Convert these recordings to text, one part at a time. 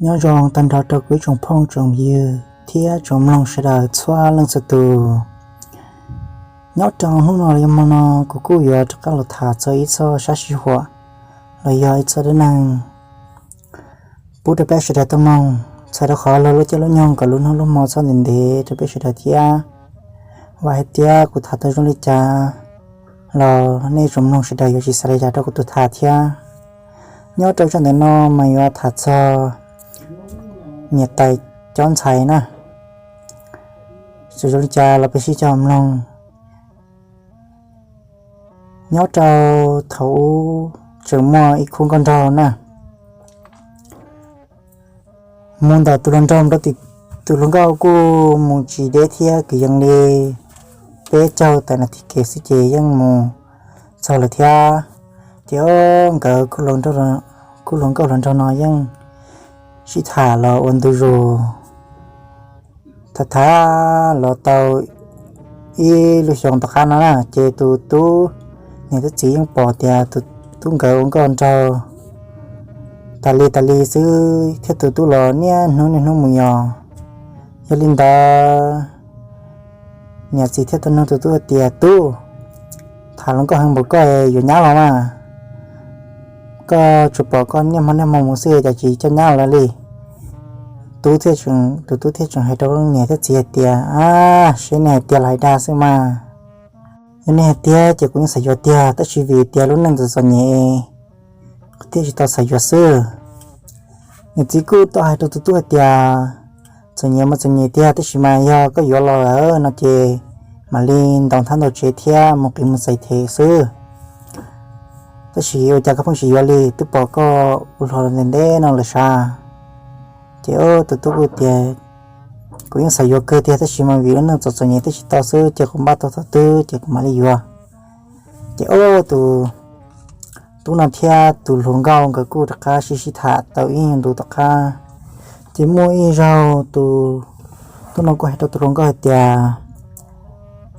Nyob zoo tag nrho rau kuv ib tsoom phooj tsoom ywg thiab tsoom mloog sawv daws txhua leej txhua tus. Nyob rau hnub no los yog hmo no, kuv kuj yuav rov qab los tham txog ib txoj sab sij huam los yog ib txoj dab neeg pub rau peb sawv daws tau mloog, txhawm rau qhov luag lub caij lub nyoog kom lub hnub lub hmo txhob ntev ntev rau peb sawv daws thiab. Vam hais tias kuv tham tau zoo li cas los nej tsoom mloog sawv daws yuav tsis xav li cas rau kuv tus tham thiab. Nyob rau zaj ntawm no mas yuav tham txog niam tais cov ntxhais na. Txawm zoo li cas los peb sib cog mloog. Nyob rau thaum ub tseem muaj ib khub nkauj nraug na, mus ntawm tus hluas nraug rau tim, tus hluas nkauj kuj mus tsis deb thiab, kwv yees li peb caug tawm nas this kev xwb ces yeej mus txog lawm thiab. Ces ob nkawd khub hluas nkauj hluas nraug no yeej sib tham los ua ntu zus. Tham tham los tau ib lub xyoo tom qab no na, ces tus tub niam thiab txiv yeej pom tias tus tub nkawd ua nkauj nraug tas li tas li xwb, thiab tus tub los niaj hnub niaj hnub mus yos. Yog li ntawd, niam txiv thiaj tau nug tus tub hais tias, Tub, tham hluas nkauj heev npaum koj yuav nyab los mas, koj tsuas pom koj niaj hmo niaj hmo mus xwb cas tsis coj nyab los li? Tub thiaj, tus tub thiaj tseem hais rau niam thiab txiv hais tias, Ab, seb nej hais tiag los hais dag xwb mas. Yog nej hais tiag ces kuv yeej xav yuav tiag, tab sis vim tias lub neej txom txom nyem, kuv thiaj tsis tau xav yuav xwb. Niam txiv kuj tau hais rau tus tub hais tias, Txom nyem mas txom nyem tiag, tab sis mas yog koj yuav los lawm no ces mam li ntaus nthab ntaus tsev thiab mus qiv mus txais them xwb. Tab sis ua cas koj pheej tsis yuav li, twb pom koj ua hluas ntev ntev no lawm sav. Ces tus tub kuj tias, Kuv yeej xav yuav kawg tiag, tab sis mas vim lub neej txom txom nyem thiaj tsis tau xwb, ces kuv npaj tau thaum twg ces kuv mam li yuav. Ces tus tub no thiab tus hluas nkauj nkawd kuj rov qab sib sib tham tau ib nyuag ntu tom qab. Ces muaj ib zaug tus tub no kuj hais rau tus hluas nkauj hais tias,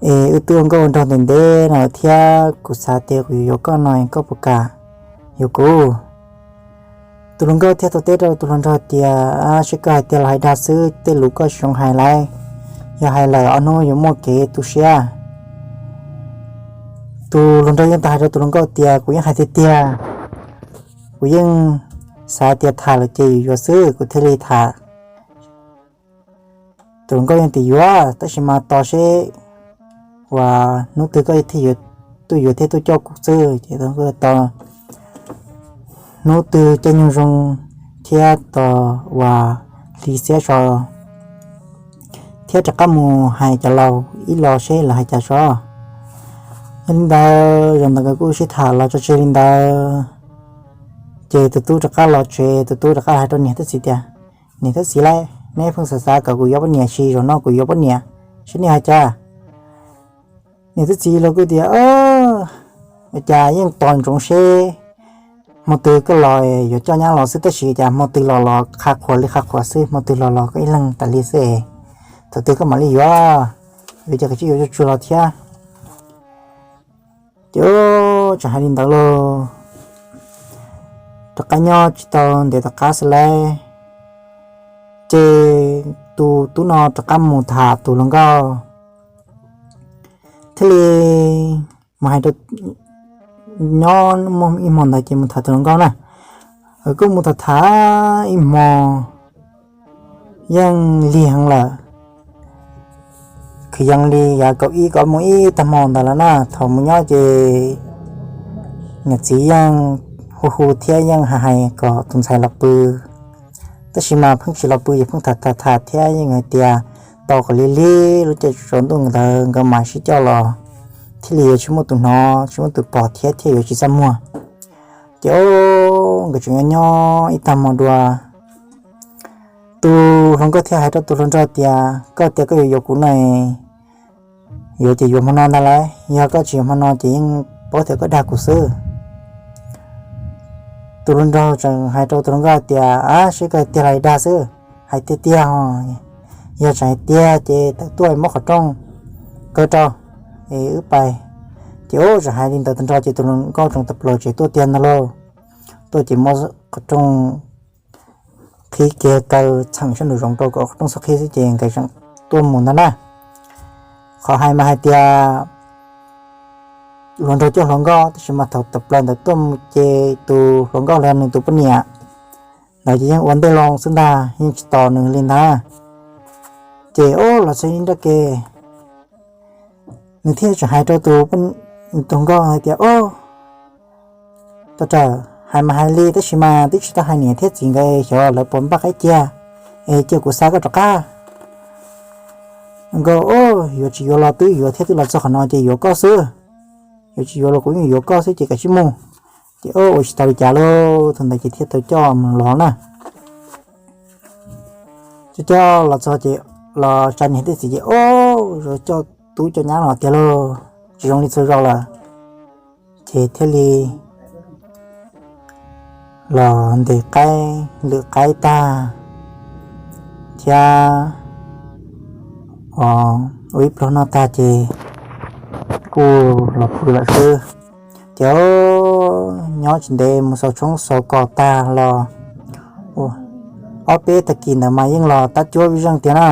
Es wb twb ua nkauj ua nraug ntev ntev no thiab, kuv xav tias kuv yuav yuav koj no, koj puas kam yuav kuv? Tus hluas nkauj thiaj tau teb rau tus hluas nraug tias, Seb koj hais tiag los hais dag xwb, tej lus koj tsis zoo hais lauj, yog hais lawm ob hnub yuav muaj kev tu siab. Tus hluas nraug yeej tau hais rau tus hluas nkauj tias, Kuv yeej hais tiag tiag, kuv yeej xav tias tham lawm ces yuav yuav xwb, kuv thiaj li tham. Tus hluas nkauj yeej tias yuav, tab sis mas tos seb uas hnub twg koj thiaj tuaj yuav thiab tuaj coj kuv xwb. Ces tos hnub twg caij nyoog zoo thiab tos uas hli xiab so thiab rov qab mus hais cov laus ib los seb lawv hais cas tso. Yog li ntawd, zaum ntawd nkawd kuj sib tham los tso tseg li ntawd. Ces tus tub rov qab los tsev, tus tub rov qab hais rau niam thiab txiv tias, Niam thiab txiv lauj, neb pheej xav xav kom kuv yuav poj niam, sis zaum no kuv yuav poj niam, seb nej hais cas? Niam thiab txiv los kuj tias, Ua cas yeej tos ntsoov seb hmo twg koj los yuav coj nyab los xwb, tab sis cas hmo twg los los qhuav qhuav li qhuav qhuav xwb, hmo twg los los koj ib leeg tas li xwb. Thaum twg koj mam li yuav, yuav ces koj cia li yuav tsuag tsuag los thiab. Ces tseem hais li ntawd lauj, rov qab nyob tsis tau ntev tom qab xwb lauj, ces tus tub no rov qab mus tham tus hluas nkauj, thiaj li mus hais rau, nyob muaj ib hmo ntawd ces mus tham tus hluas nkauj na. Kuj mus tham tham ib hmo, yeej lig heev lawm, kwv yees li yav kaum ib kaum ob mus ib tag hmo ntawd lawm na. Thaum mus nyob ces niam txiv yeej hu hu thiab yeej hais hais kom tus ntxhais los pw, tab sis mas pheej tsis los pw, ces pheej tham tham tham thiab yeej hais tias tos kom lig lig lub caij tsaus ntuj ntawd nkawd mam sib coj los, thiaj li yuav tsis muaj tus hnov tsis muaj tus pom thiab thiaj yuav tsis txaj muag. Ces o, nkawd tseem nyob nyob ib tag hmo dua, tus hluas nkauj thiaj hais rau tus hluas nraug tias, Koj tias koj yuav yuav kuv no, yuav ces yuav hmo no ntag lauj, yog koj tsis yuav hmo no ces yeej paub tias koj dag kuv xwb. Tus hluas nraug tseem hais rau tus hluas nkauj hais tias, Ab, seb koj hais tiag los dag xwb, hais tiag tiag os. Yog tseem hais tiag ces tawm tuaj muab qhov rooj kaw rau es wb pais. Ces o, tseem hais li ntawd tag nrho ces tus hluas nkauj tseem tawm plaws tsev tuaj tiag ntag lauj. Tuaj ces muab qhov rooj qhib kiag kaw txheem sab nraum zoov rau kom qhov rooj txhob qhib xwb ces nkawd tseem tuaj mus ntag na. Qhov hais mas hais tias hluas nraug coj hluas nkauj, tab sis mas thaum tawm plaws ntawd tuaj mus ces tus hluas nkauj los yog nws tus poj niam ntawd ces yeej ua ntej loo xwb ntag, yeej tsis tos nws li ntag. Ces ub los txog ib nrab ke, nws thiaj tseem hais rau tus, tus nkauj hais tias, Ub, tau rawm, hais mas hais li tab sis mas twb tsis tau hais niam thiab txiv nkawd xyov lawv puas npaj qaib cia, es cia kuv xa koj rov qab. Nkauj, Ub, yuav tsis yuav los twb yuav thiab, twb los txog qhov no ces yuav koj xwb. Yuav tsis yuav los kuv yeej yuav koj xwb ces kav tsij mus. Ces ub, ua tsis tau li cas lauj, thaum ntawd ces thiaj tau coj mus los na. Coj coj los txog ces los tsa niam thiab txiv ces ub, coj tub coj nyab los tiag lauj, tsis zoo li txhua zaus lawm. Ces thiaj li los ntes qaib lwm qaib tag thiab ua ib pluag noj tag ces kuj los pw lawm xwb. Ces nyob tsis ntev mus xaus tshoob xaus kos tag los ob peb tag kis ntawd mas yeej los tab cuab vij zeej tiag na.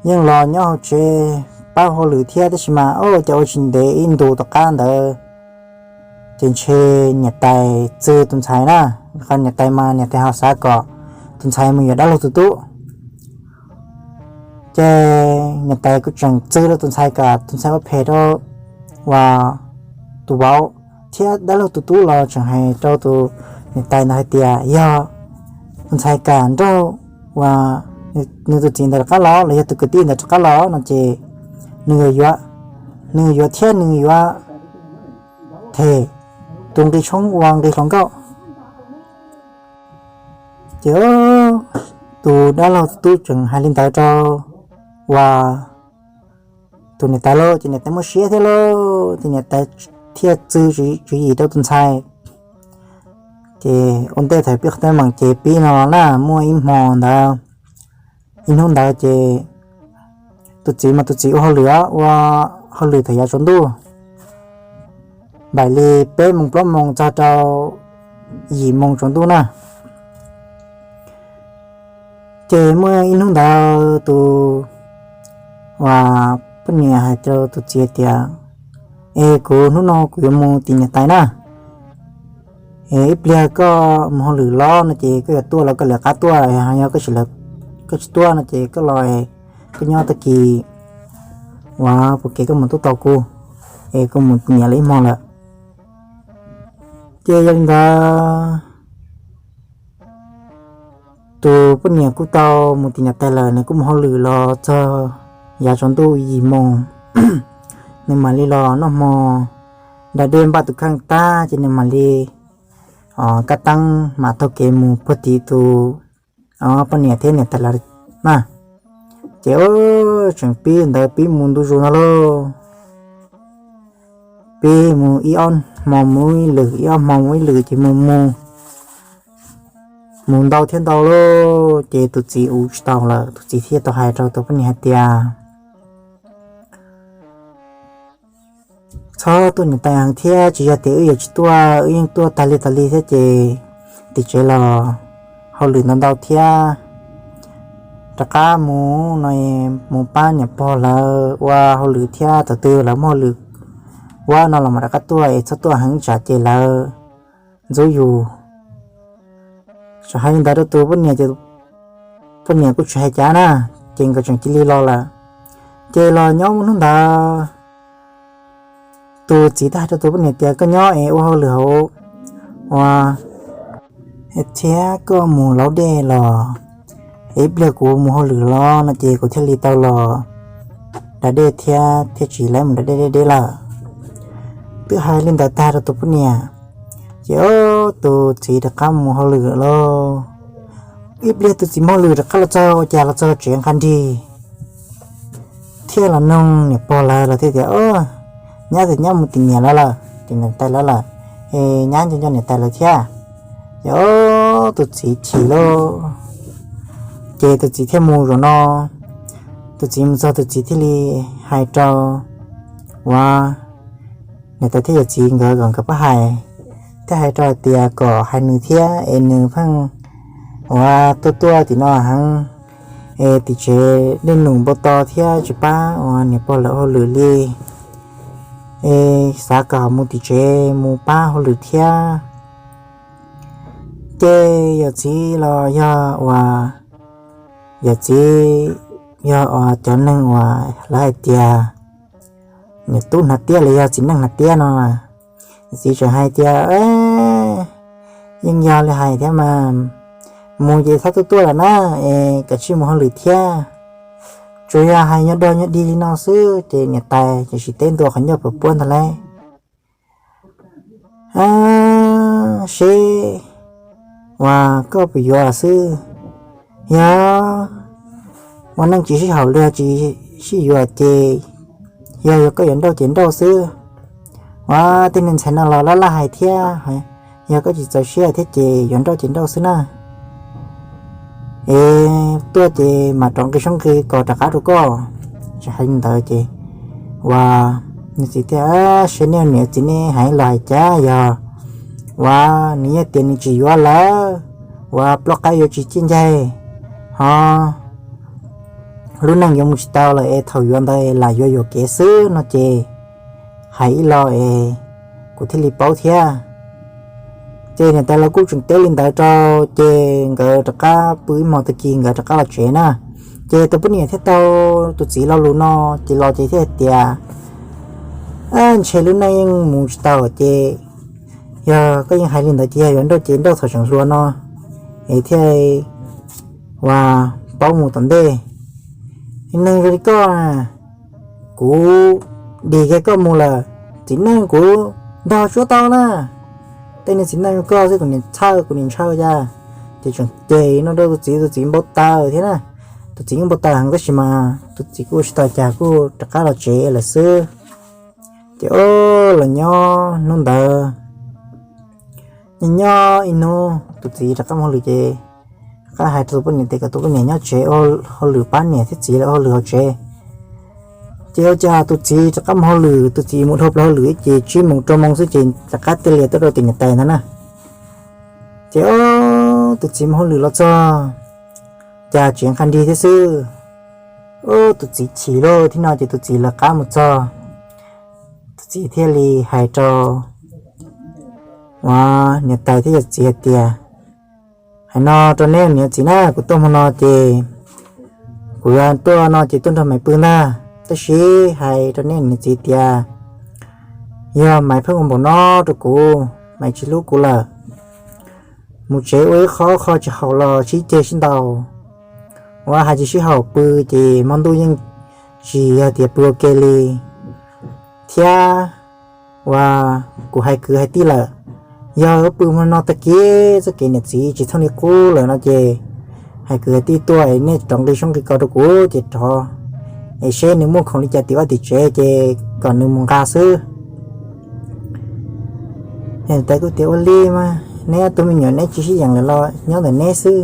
Yeej los nyob hauv tsev pab hauj lwm thiab, tab sis mas ua cas ua tsis ntev ib ntus tom qab ntawd ces ntshe niam tais txwv tus ntxhais na. Qhov niam tais mas niam tais ho xav kom tus ntxhais mus yuav dab laug tus tub. Ces niam tais kuj tseem txwv rau tus ntxhais kom tus ntxhais ua phem rau uas tus vauv thiab dab laug tus tub los tseem hais rau tus niam tais ntawd hais tias yog tus ntxhais kam nrauj uas nws tus txiv ntawd rov qab los los yog tus kwv tij ntawd rov qab los no ces nws yuav, nws yuav thiab nws yuav them tus nqi tshoob ua nqi hluas nkauj. Ces tus dab laug tus tub tseem hais li ntawd rau uas tus niam tais lauj, ces niam tais muaj siab thiab lauj, ces niam tais thiaj txwv tswv yim rau tus ntxhais. Ces ua ntej thaum pib qhov teeb meem ces pib no na, muaj ib hmo ntawd, ib hnub ntawd ces tus txiv mas tus txiv ua hauj lwm, ua hauj lwm thaum yav tsaus ntuj, npaum li peb moos plaub moos txog rau yim moos tsaus ntuj na. Ces muaj ib hnub ntawd tus uas poj niam hais rau tus txiv tias, es kuv hnub no kuv yuav mus tim niam tais na, es ib pliag koj mus hauj lwm los no ces koj yuav tuaj los koj lawv qab tuaj, yog koj tsis tuaj no ces koj los, koj nyob tag kis uas puag kev koj mus tuaj tos kuv, es kuv mus tim niam lawv ib hmo lawm. Ces yog li ntawd tus poj niam kuj tau mus tim niam tais lawm, nws kuj mus hauj lwm los txog yav tsaus ntuj yim moos, nws mam li los noj hmo da dej npaj tus kheej tag ces nws mam li kab teeb mam taug kev mus puag tim tus poj niam thiab niam tais lawv na. Ces tseem pib ntawd pib mus ntu zus no lauj, pib mus ib ob hmo mus ib lwm, ib ob hmo mus ib lwm ces mus mus mus ntau thiab ntau lauj, ces tus txiv ua tsis tau lawm, tus txiv thiaj tau hais rau tus poj niam hais tias, txhob tuaj niam tais heev thiab, tsis yog tias wb yuav tsis tuaj, wb yeej tuaj tas li tas li thiab ces tim tsev los hauj lwm ntau ntau thiab, rov qab mus no mus pab niam pog lawv ua hauj lwm thiab, thaum twg lawv muaj hauj lwm ua no los mam rov qab tuaj, es txhob tuaj heev tsam ces lawv ntxub yus. Tseem hais li ntawd rau tus poj niam ces poj niam kuj tsis hais cas na, ces nkawd tseem cia li los lawm. Ces los nyob muaj hnub ntawd tus txiv thiaj hais rau tus poj niam tias, koj nyob es ua hauj lwm hauv ua thiab koj mus laub dej los, ib pliag kuv mus hauj lwm los no ces kuv thiaj li tau los da dej thiab thiaj tsis laib mus da dej deb deb lawm. Twb hais li ntawd tag rau tus poj niam, ces tus txiv rov qab mus hauj lwm lauj. Ib pliag tus txiv mus hauj lwm rov qab los txog, ua cas los txog tsev nqa nrig thiab los nug niam pog lawv los thiaj tias, nyab tias nyab mus tim niam lawv lawm, tim niam tais lawv lawm, es nyab nco nco niam tais lawv thiab. Ces tus txiv chim lauj, ces tus txiv thiaj mus zaum no. Tus txiv mus txog tus txiv thiaj li hais rau uas niam tais thiab yawm txiv nkawd kom nkawd pab hais, thiab hais rau hais tias kom hais nws thiab es nws pheej uas tuaj tuaj tim no heev, es tim tsev dej num npau taws thiab tsis pab uas niam pog lawv hauj lwm li, es xav kom mus tim tsev mus pab hauj lwm thiab. Ces yawm txiv los yog uas, yawm txiv yog uas cov neeg uas lawv hais tias niam tub hnav tiab los yog txiv neej hnav tiab no. Yawm txiv tseem hais tias, Yeej yog li hais thiab mas, mus ces txhob tuaj tuaj lawm na, es kav tsij mus hauj lwm thiab. Tsuas yog hais nyob dog nyob dig li no xwb ces niam tais ces tsis teb ntua qhov ncauj pam puab ntag lauj. Seb uas koj puas yuav xwb, yog ua neej tsis sib haum li, tsis sib yuav ces yog yuav koj yuav nrauj ces nrauj xwb. Uas tej neeg ntxhais no los laj laj hais thiab, yog koj tsis txaus siab thiab ces yuav nrauj ces nrauj xwb na. Es tuaj ces mam rov nqi soob nqi kos rov qab rau koj. Tsis hais li ntawd ces uas nws txiv tias, Seb nej niam txiv nej hais los hais cas, yog uas nws yeej tias nws tsis yuav lawm, uas plaub qaib yuav tsis ciaj ncaig, ho lub neej yuav mus tsis tau lawm es thaum yuav ntawd lam yuav yuam kev xwb no ces hais ib los es kuv thiaj li paub thiab. Ces niam tais los kuj tseem teb li ntawd rau, ces nkawd rov qab pw ib hmos tag kis nkawd rov qab los tsev na. Ces tus poj niam thiaj tau tus txiv lo lus no, ces los ces thiaj tias, Ntshe lub neej yeej mus tsis tau ces yog koj yeej hais li ntawd ces yog yuav nrauj ces nrauj thaum tseem hluas no es thiaj uas paub mus tom ntej. Neeg zoo li koj na, kuv dim kiag koj mus lawm, txiv neej kuv nrog tsuab tau na. Tej niag txiv neej zoo koj xwb kuv niam txhawj kuv niam ntshaw cas. Ces tseem cem no rau tus txiv, tus txiv npau taws thiab na. Tus txiv yeej npau taws heev tab sis mas tus txiv kuj tsis tau cas kuj rov qab los tsev lawm xwb. Ces o, los nyob hnub ntawd, nyob nyob ib hnub tus txiv rov qab mus hauj lwm ces rov qab hais rau tus poj niam tias kom tus poj niam nyob tsev ua hauj lwm pab niam thiab txiv lawv ua hauj lwm hauv tsev. Ces ua cas tus txiv rov qab mus hauj lwm, tus txiv mus dhau plaws hauj lwm ces tsib moos rau moos xwb ces rov qab tig lias tuaj rau tim niam tais ntag na. Ces o, tus txiv mus hauj lwm los txog, cas tsev nqhis nrig thiab xwb. O, tus txiv chim lauj thiab no ces tus txiv lawv qab mus txog, tus txiv thiaj li hais rau uas niam tais thiab yawm txiv hais tias, Hais no rau neb niam txiv na, kuv tuaj hmo no ces kuv yuav tuaj no ces tuaj nrog Maiv pw ntag, tab sis hais rau neb niam txiv tias yog Maiv pheej ua npaum no rau kuv, Maiv tsis hlub kuv lawm. Mus tsev ua ib qho qho tsis haum los sib ceg sib ntaus, uas hais tsis sib haum, pw ces hmo ntuj yeej tsis yog tias pw ua ke li. Thiab uas kuv hais kwv hais tij lawm, yog pw hmo no tag kis txoj kev niam txiv tsis thooj li qub lawm no ces hais kwv hais tij tuaj es nej rov nqi soob nqi kos rau kuv ces rov, es seb nws muaj khoom li cas tim vaj tim tsev ces kom nws mus nqa xwb. Niam tais kuj tias, Ua li mas neb ob tug me nyuam neb tsis sib yeem lawm los nyob ntawm neb xwb.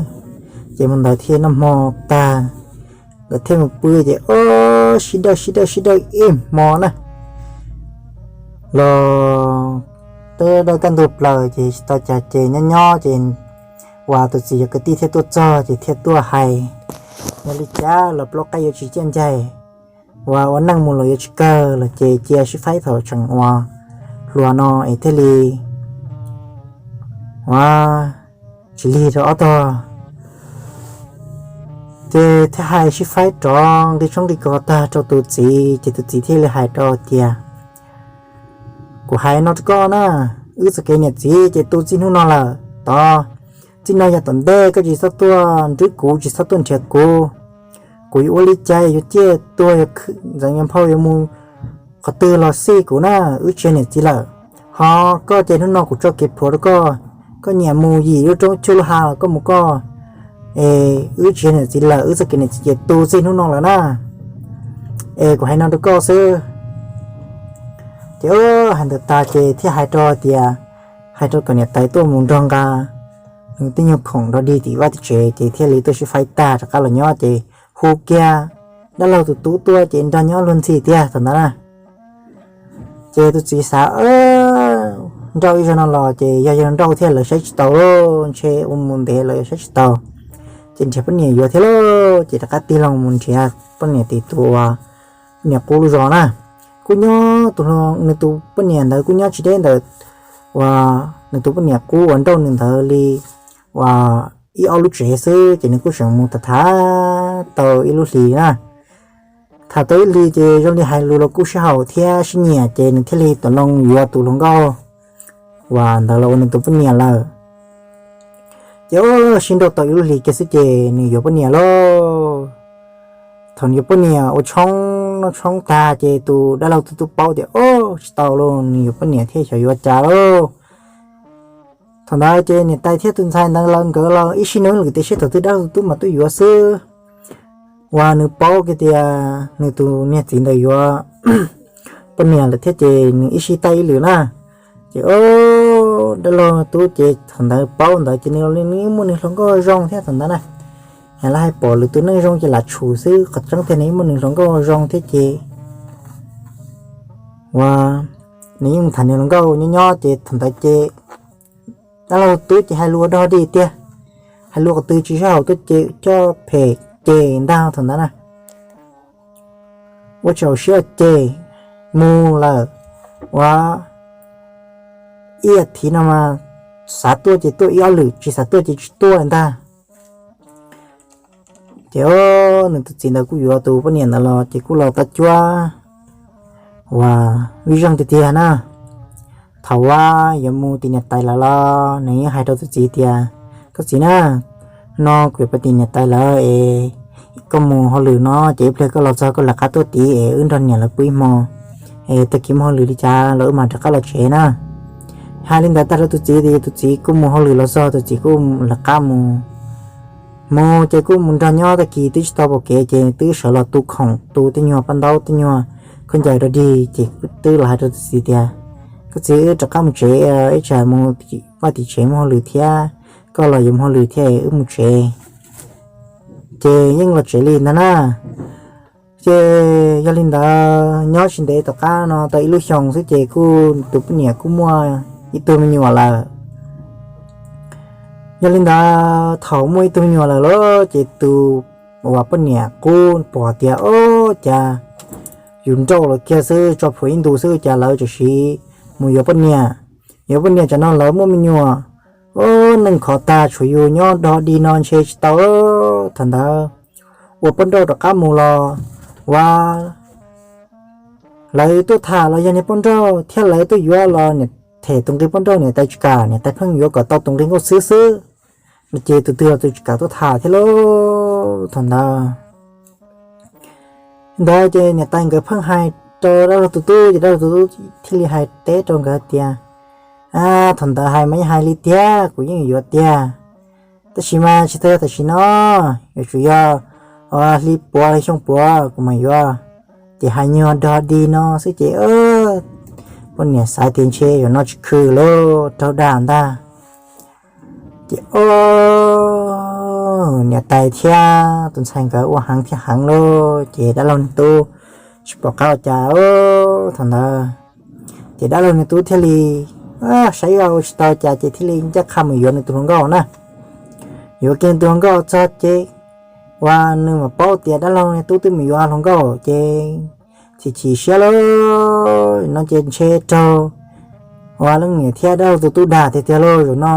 Ces mus ntawd thiaj noj hmo tag, nkawd thiaj mus pw ces o, sib dawj sib dawj sib dawj ib hmo na, los twb dawj kaj ntug plaws ces tsis tau cas ces nyob nyob ces uas tus txiv yog kwv tij thiaj tuaj txog ces thiaj tuaj hais, Yog li cas los plaub qaib yuav tsis ciaj ncaig, uas ua neej mus los yuav tsis kawg los ces cia sib faib thaum tseem uas hluas no es thiaj li uas tsis lig rau ob tog. Ces thiaj hais sib faib rov nqi tshoob nqi kos tag rau tus txiv ces tus txiv thiaj li hais rau tias, Kuv hais no rau koj na, wb txoj kev niam txiv ces tu txij hnub no lawm tod. Txij no yog tom ntej koj tsis txhob tuaj nrwb kuv, tsis txhob tuaj nrhiav kuv. Kuv yuav ua li cas yuav ciaj tuag yuav ntxeev yuav nphau yuav mus qhov twg los xij kuv na, wb tsis yog niam txiv lawm. Ho koj ces hnub no kuv tso kev plhuav rau koj, koj nyiam mus yim lub roob cuj lub hav los koj mus koj, es wb tsis yog niam txiv lawm, wb txoj kev niam txiv ces tu txij hnub no lawm na. Es kuv hais no rau koj xwb. Ces hais ntawd tas ces thiaj hais rau tias, hais rau kom niam tais tuaj mus nrog nqa nws tej nyuag khoom nrog dig tim vaj tim tsev ces thiaj li tuaj sib faib tag rov qab los nyob ces hu kiag dab laug tus tub tuaj ces nrog nyob luag ntxhi tiag thaum ntawd na. Ces tus txiv xav, nrauj ib zaug no los ces yog yog nrauj thiab lawv saib tsis taus lauj, ntshe ua mus ntev lawv saib tsis taus. ces nrhiav poj niam yuav thiab lauj. Ces rov qab tig loo mus nrhiav poj niam tim tus uas poj niam qub lub zos na. Kuj nyob tus, nws tus poj niam ntawd kuj nyob tsis deb ntawm uas nws tus poj niam qub uas nrauj nws ntawd li uas ib ob lub tsev xwb, ces nws kuj tseem mus tham tham tau ib lub hlis na. Tham tau ib hlis ces zoo li hais lus los kuj sib haum thiab sib nyiam, ces nws thiaj li tau loo yuav tus hluas nkauj uas ntawd los ua nws tus poj niam lawm. Ces sib nrauj tau ib lub hlis kiag xwb ces nws yuav poj niam lauj. Thaum nws yuav poj niam ua tshoob noj tshoob tag ces tus dab laug tus tub paub tias, o, tsis tau lauj, nws yuav poj niam thiab xyov yuav cas lauj. Thaum ntawd ces niam tais thiab tus ntxhais ntawd lawv nkawd los ib sij nug lwm tiam sis thaum twg dab laug tus tub mas tuaj yuav xwb. Uas nws paub kiag tias nws tus niag txiv ntawd yuav poj niam lawm thiab ces nws ib sij taij ib lwm na. Ces o, dab laug tub ces thaum ntawd paub ntawd ces nws los nws muaj nws hluas nkauj zoo thiab thaum ntawd na. Lawv hais pom lwm tus neej zoo ces lam tshum xwb, qhov tseeb tiag nws yeej muaj nws hluas nkauj zoo thiab ces uas nws yeej tham nws hluas nkauj nyob nyob ces thaum ntawd ces dab laug tub ces hais lus dog dig tiag, hais lus qhov twg tsis sib haum tuaj ces coj phem ces ntag thaum ntawd na. Ua tsis haum siab ces mus lawm. Ua ib as thiv no mas xav tuaj ces tuaj ib ob lwm, tsis xav tuaj ces tsis tuaj ntag. Ces o, nws tus txiv ntawd kuj yuav tus poj niam ntawd los ces kuj los tau cuab uas vij zeej tiag tiag na. Thaum uas yuav mus tim niam tais lawv los nws yeej hais rau tus txiv tias, koj txiv na, no kuv yuav pais tim niam tais lawv es koj mus hauj lwm no ces ib pliag koj los txog koj lawv qab tuaj tid es wb nrog niam lawv pw ib hmo, es tag kis muaj hauj lwm li cas los wb mam rov qab los tsev na. Hais li ntawd tag rau tus txiv ces tus txiv kuj mus hauj lwm los txog tus txiv kuj lawv qab mus. Mus ces kuj mus nrog nyob tag kis twb tsis tau pom kev ces twb sawv los tu khoom tu tej nyuag paj ntaub tej nyuag khaub ncaws rau dig ces twb los hais rau tus txiv tias, koj txiv, wb rov qab mus tsev, ib tsam mus vaj tim tsev muaj hauj lwm thiab, koj los yuav muaj hauj lwm thiab, wb mus tsev. Ces yeej los tsev li ntag na. Ces yog li ntawd nyob tsis ntev tom qab no tau ib lub xyoo xwb ces kuj tus poj niam kuj muaj ib tug me nyuam lawm. Yog li ntawd thaum muaj ib tug me nyuam lawm lauj ces tus uas poj niam qub pom tias, o, cas yus nrauj lawv kiag xwb, tso plhuav ib ntus xwb cas lawv tseem mus yuav poj niam. Yuav poj niam tsam no lawv muaj me nyuam, o, neeg khov tag tshuav yus nyob dog dig no ntshe tsis tau. Thaum ntawd ua poj nrauj rov qab mus los ua lawv tuaj tham los yog niag poj nrauj thiab lawv tuaj yuav los niam them tus nqi poj nrauj niam tais tsis kam, niam tais pheej yuav kom tau tus nqi nkauj xwb xwb no ces tus twg los tus tsis kam tuaj tham thiab lauj. Thaum ntawd ntawd ces niam tais nkawd pheej hais rau dab laug tus tub ces dab laug tus tub thiaj li hais teb rau nkawd tias, a, thaum ntawd hais mas yeej hais li tiag, kuv yeej yuav tiag, tab sis mas tsis tau yog tam sim no, yuav tsum yog hli puav hli xyoo puav kuv mam yuav. Ces hais nyuag dog dig no xwb ces poj niam xav tias ntshe zaum no tsis khw lauj, raug dag ntag. Ces o, niam tais thiab tus ntxhais nkawd ua heev thiab heev lauj ces dab laug nws tub tsis pom qab ua cas. Thaum ntawd ces dab laug nws tub thiaj li saib ua tsis tau cas ces thiaj li ncaj qha mus yuav nws tus hluas nkauj na. Yuav kiag nws tus hluas nkauj txog ces uas nws mam paub tias dab laug nws tub twb mus yuav hluas nkauj ces chim chim siab lauj, no ces ntshe raug uas leej niam thiab dab laug tus tub dag tiag tiag lauj, zaum no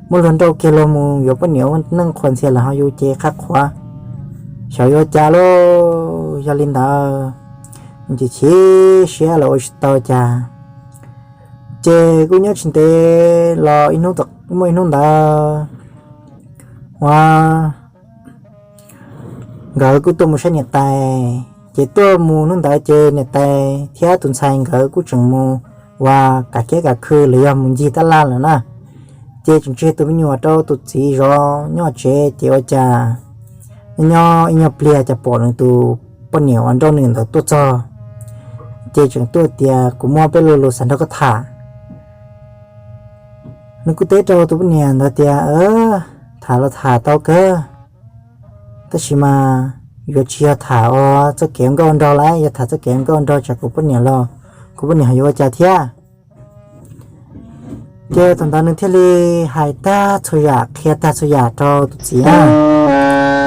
muab luag nrauj kiag los mus yuav poj niam ua neej qhuas ntxhias lawm ho yus ces qab qhuav xyov yuav cas lauj. Yog li ntawd ces chim siab los ua tsis tau cas. Ces kuj nyob tsis ntev los muaj ib hnub ntawd uas nkawd kuj tuaj mus saib niam tais. Ces tuaj mus hnub ntawd ces niam tais thiab tus ntxhais nkawd kuj tseem mus ua kav kiab kav khw los yog mus ncig tab laj lawm na. Ces tseem tseg tus me nyuam rau tus txiv zov nyob tsev ces ua cas nyob ib nyuag pliag cas pom nws tus poj niam uas nrauj nws ntawd tuaj txog. Ces tseem tuaj tias, kuv muaj peb lo lus xav nrog koj tham. Nws kuj teb rau tus poj niam ntawd tias, tham los tham tau kawg, tab sis mas yuav tsis yog tham ua txoj kev ua nkauj ua nraug lawm, yog tham txoj kev ua nkauj ua nraug tsam kuv poj niam los kuv poj niam ho yuav ua cas thiab. Ces thaum ntawd nws thiaj li hais tag txhua yam, qhia tag txhua yam rau tus txiv na,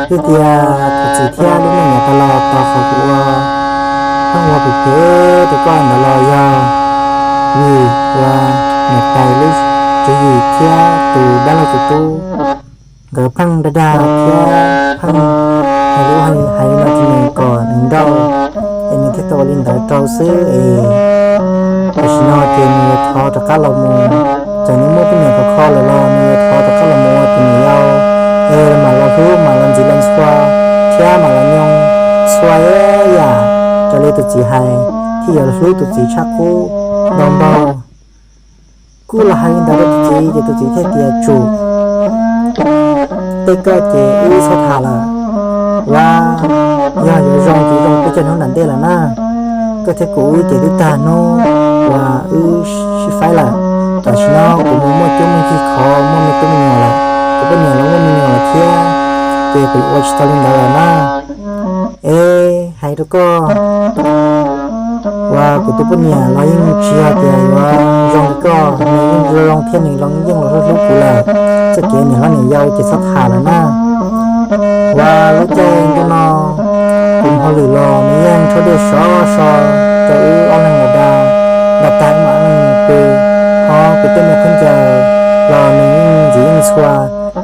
hais tias tus txiv thiab lub neej yav tas los tau qhov kuv ua pheej ua phem phem rau koj ntawd los yog vim ua niam tais lub tswv yim thiab tus dab laug tus tub nkawd pheej dag dag thiab pheej hais lus hais li no rau nws kom nws nrauj, es nws thiaj tau ua li ntawd rau xwb es tam sim no ces nws yuav thov rov qab los mus, txawm nws muaj poj niam khov kho lawm los nws yuav thov rov qab los mus ua tus niam yau, es mam los hlub mam los ntxiv los ntxhua thiab mam los nyob txhua yam raws li tus txiv hais, thiaj yuav hlub tus txiv tshaj qub ntau ntau. Kuj los hais li ntawd rau tus txiv ces tus txiv thiaj tias tsum, tej koj ces wb txhob tham lawm, ua yog yuav zoo ces zoo peb cov hnub nram ntej lawm na. Koj thiab kuv wb ces twb tag hnub uas wb sib faib lawm, tam sim no kuv mus muaj cuab muaj yig khov muaj me tub me nyuam lawm, kuv poj niam los muaj me nyuam lawm thiab, ces kuv ua tsis tau li ntawd lawm na. Es hais rau koj, uas kuv tus poj niam los yeej tsis yog tias yuav zoo li koj, nws yeej zoo thiab nws los yeej los hlub hlub kuv lawm, txoj kev niam hlob niam yau ces txhob tham lawm na. Uas lub caij ntuj no kuv hauj lwm los nws yeej tshuab dej sov so rau wb ob leeg los da, da tag mam pw, ho kuv tej me khaub ncaws los nws yeej ntxiv yeej ntxhua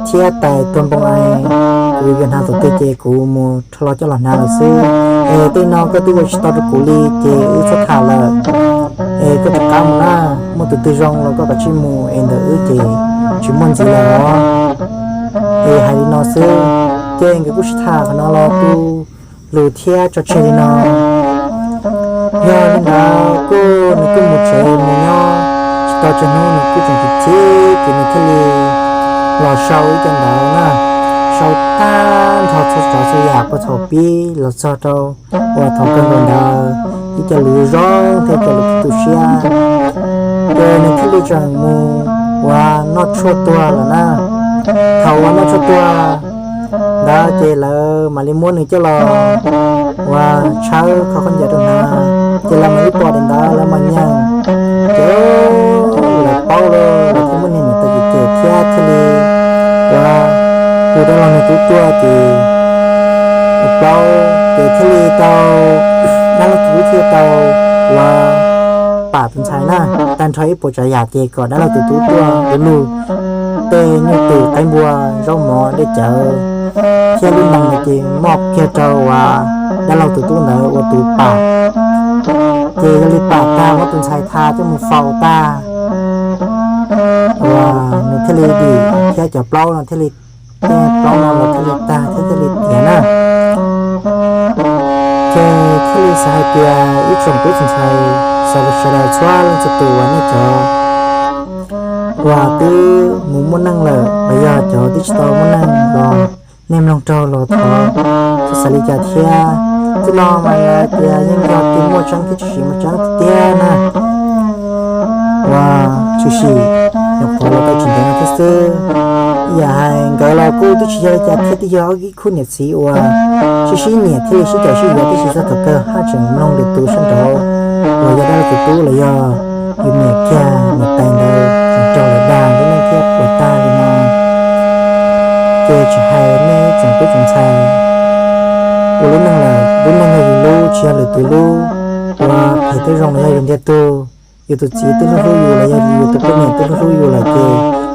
thiab tais tuag npoo es kuv yuav hnav thaum twg ces kuv mus rho los coj los hnav lawm xwb. Es tej no koj twb ua tsis tau rau kuv li ces wb txhob tham lawm. Es koj rov qab mus na, muaj tus twg zoo los koj kav tsij mus es ntawm wb ces tsis muaj ntxiv lawm os. Es hais li no xwb, ces nkawd kuj sib tham qhov no los tu lus thiab tso tseg li no. Yog li ntawd kuj nws kuj mus tsev mus nyob tsis tau tsawg hnub nws kuj tseem chim chim ces nws thiaj li los sau ib co ntawv na, sau tag nrho txhua tsav txhua yam puag thaum pib los txog rau uas thaum kawg nkaus ntawd ib co lus zoo thiab ib co lus tu siab, ces nws thiaj li tseem mus uas noj tshuaj tuag lawm na. Thaum uas noj tshuaj tuag ntawd ces lawv mam li muab nws coj los uas tshawb kho khaub ncaws rau hnav, ces lawv mam li pom daim ntawv lawv mam nyeem, ces lawv paub lawm lawv thiaj muab niag niam tais cem cem thiab thiaj li uas hu dab laug nws tub tuaj ces ua plaub ces thiaj li tau, dab laug tus tub thiaj tau uas pam tus ntxhais na, tag nrho ib puas tsav yam ces kom dab laug tus tub tuaj ua lug tej nyuj twm qaib npua zaub mov dej cawv thiab lub nees no ces muab kiag rau uas dab laug tus tub ntawd ua tus pam. Ces yog li pam tag muab tus ntxhais tha coj mus faus tag uas nws thiaj li dim thiab cov plaub no thiaj li, tej plaub no los thiaj li tag thiab thiaj li tiav na. Ces thiaj li xav hais tias ib tsoom tub tsoom ntxhais sawv daws txhua leej txhua tus uas nej cov uas twb mus muaj neej lawm los yog cov twb tsis tau muaj neej los nej mloog raug los thov txhob xav li cas thiab. Txij no mas lawv tias yeej yog tus muaj tseeb thiab tshwm sim muaj tseeb tiag na. Uas tshwm sim nyuam qhuav los tau tsis ntev no thiab xwb. Ib yam hais nkawd los kuj twb tsis yog li cas thiab, twb yog ob ib khub niam txiv uas sib sib nyiam thiaj li sib caum sib yuav, tiam sis txog thaum kawg haj tseem mloog lwm tus sab nraud uas yog dab laug tus tub los yog yus niam kiag niam tais ntawd tseem raug lawv dag lub neej thiab puas tag li no. Ces tsis hais nej tsoom tub tsoom ntxhais ua lub neej lawm, lub neej yog yus lub tsis yog lwm tus lub. Uas phem thiab zoo los yog yus ntiag tug, yus tus txiv twb hlub hlub yus los yog yus tus poj niam twb hlub hlub yus lawm ces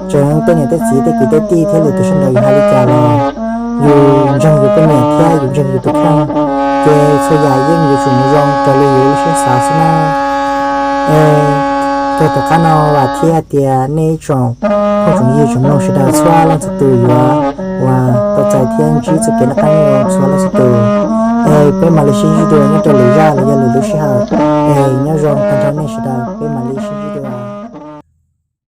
tseem tej niam tej txiv tej kwv tej tij thiab lwm tus sab nraud yus hais li cas los yus ntseeg yus poj niam thiab yus ntseeg yus tus kheej, ces txhua yam yeej yuav tsum mus zoo raws li yus lub siab xav xwb na. Es txog tom qab no vam thiab tias nej ib tsoom phooj tsoom ywg tsoom mloog sawv daws txhua leej txhua tus yuav uas tau txais thiab ntsib txoj kev noj qab nyob zoo txhua leej txhua tus. Es peb mam li sib ntsib dua nyob rau lwm zaj los yog lwm lub sij hawm. Es nyob zoo tag nrho nej sawv daws, peb mam li sib